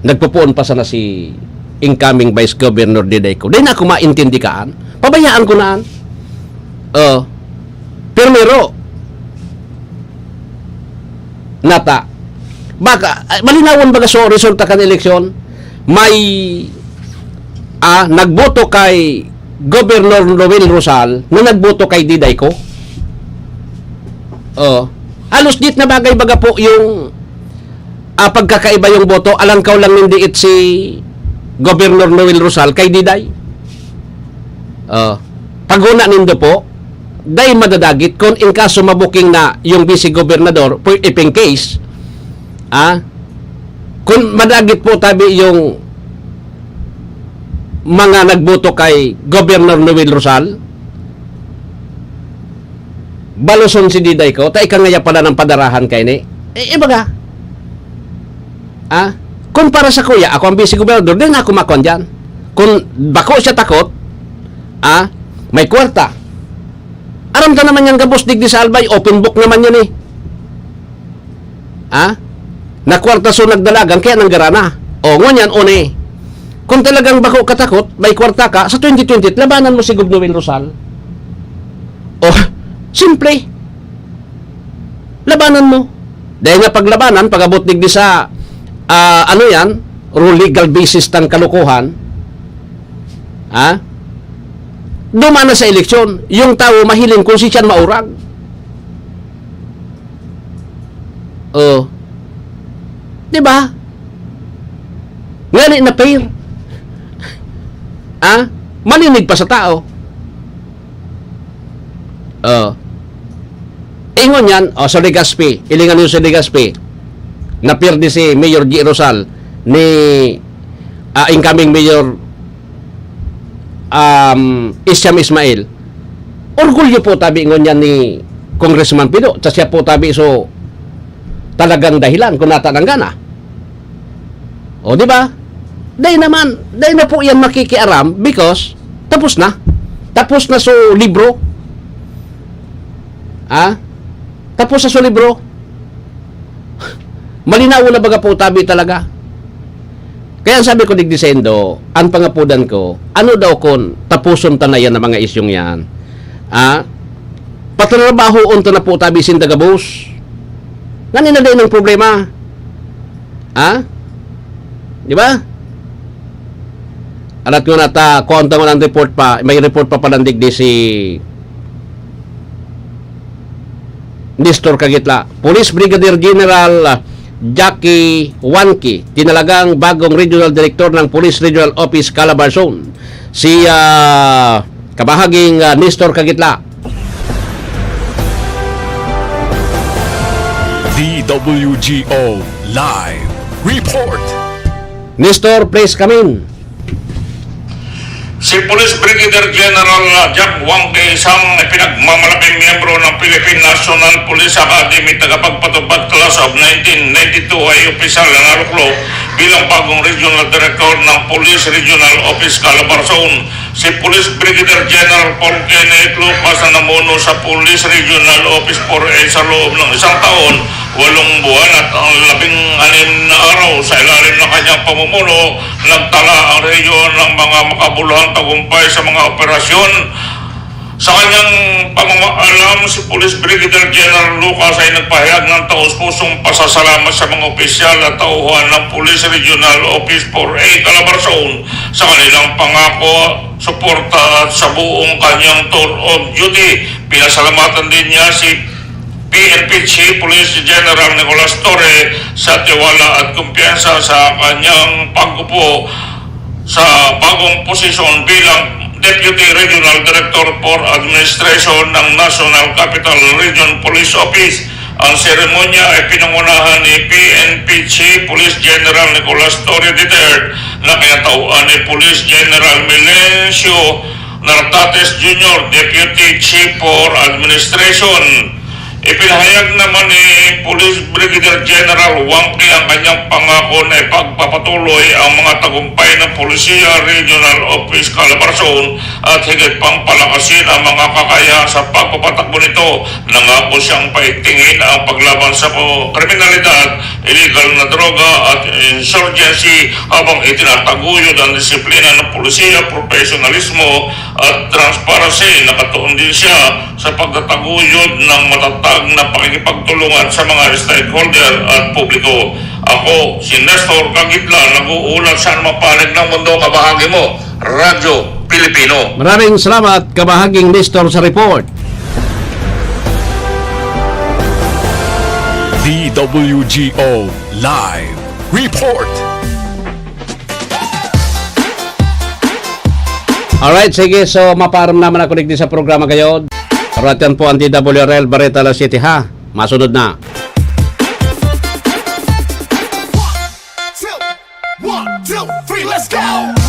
nagpupuon pa sana si incoming vice governor Diday ko. Dai na ako maintindikaan. Pabayaan ko na. Oh. Primero, nata. Baka, ay, malinawon baga so resulta kan eleksyon, may, ah, nagboto kay Governor Noel Rosal na nagboto kay Diday ko. Oh. Halos dit na bagay baga po yung, ah, pagkakaiba yung boto, alangkaw lang nin diit si Governor Noel Rosal kay Diday. Oh. Paguna nindo po, dai madadagit kun in kaso mabuking na yung vice gobernador, pu-, if in case, ah, kun madagit po tabi yung mga nagboto kay Governor Noel Rosal, Baloson si Diday ko, ta ika ngaya pala ng padarahan kaini. Eh, ibaga. Ah, kung para sakuya, ako ang vice gobernador, di na ako makuan diyan. Kung bako siya takot, ah, may kwarta. Aram ta naman yang gabos digdi sa Albay, open book naman yan eh. Ah? Na kwarta so nagdalagan, kaya nanggarana. O, ngunyan, one. Kung talagang bako katakot, may kwarta ka, sa twenty twenty, labanan mo si Gov Noel Rosal. O, simple. Labanan mo. Dahil nga paglabanan, pag-abot digdi sa, ah, ano yan, rule legal basis tang kalokohan, ha? Duman na sa eleksyon, yung tao mahiling kung si siyan maurag. Oh. Di ba? Ngani na fair. Ah? Malinig pa sa tao. Oh. Ingon yan, oh, sa Legazpi, ilingan niyo sa Legazpi, napirdi si Mayor G. Rosal ni, ah, incoming Mayor, um, Isyam Ismail. Orgulyo po tabi ngon yan ni Congressman Pido, sa siya po tabi so talagang dahilan kung nata ng gana. O, di ba? Dai naman, dai na po yan makikiaram because tapos na. Tapos na so libro. Ha? Tapos na so libro. Malinaw na baga po tabi talaga. Kaya ang sabi ko, digdi saindo, ang pangapodan ko, ano daw kun tapuson ta na yan ang mga isyong yan? Ah? Patrabahoon ta na po tabi sinda gabos. Ngani na din ang problema. Ha? Di ba? Alat ko na ta, kuwang ta ang report pa, may report pa palandig di si Nestor Kagitla. Police Brigadier General, ah, Jackie Wanki, tinalagang bagong Regional Director ng Police Regional Office Calabarzon. Si, ah, kabahaging, ah, Nestor Kagitla. D W G O Live Report. Nestor, please come in. Si Police Brigadier General Jack Wangke, isang ipinagmamalaking miyembro ng Philippine National Police Academy, tagapagpatupad class of nineteen ninety-two, ay opisyal na naluklok bilang bagong Regional Director ng Police Regional Office Calabarzon. Si Police Brigadier General Paul Kenneth Lucas na namuno sa Police Regional Office four A sa loob ng isang taon, walong buwan at ang labing anim na araw sa ilalim ng kanyang pamumuno, nagtala ang rehiyon ng mga makabuluhang tagumpay sa mga operasyon. Sa kanyang pamamaalam, si Police Brigadier General Lucas ay nagpahayag ng taos-pusong pasasalamat sa mga opisyal at tauhan ng Police Regional Office four A Calabarzon sa kanilang pangako, suporta at sa buong kanyang tour of duty. Pinasalamatan din niya si P N P Chief Police General Nicolas Torre sa tiwala at kumpiyansa sa kanyang pag-upo sa bagong posisyon bilang Deputy Regional Director for Administration ng National Capital Region Police Office. Ang seremonya ay pinangunahan ni P N P Chief Police General Nicolas Torre the third, na kinatauhan ni Police General Melencio Nartates Junior, Deputy Chief for Administration. Ipinahayag naman ni Police Brigadier General Wangke ang kanyang pangako na ipagpapatuloy ang mga tagumpay ng Polisiya Regional Office Calabarzon at higit pang palakasin ang mga kakayahan sa pagpapatakbo nito. Nangako siyang paigtingin ang paglaban sa kriminalidad, illegal na droga at insurgency habang itinataguyod ang disiplina ng polisiya, profesionalismo at transparency. Nakatuon din siya sa pagtataguyod ng matatag na pakikipagtulungan sa mga stakeholder at publiko. Ako, si Nestor Kagitla, nag-uulat sa anumang panig ng mundo, kabahagi mo, Radyo Pilipino. Maraming salamat, Kabahaging Nestor, sa report. D W G O Live Report. Alright, sige. So, mapaaram naman ako digdi sa programa kayo. Ratan po ang D W R L Bareta Alas Siyete, ha? Masunod na. Two, one, two, three, let's go!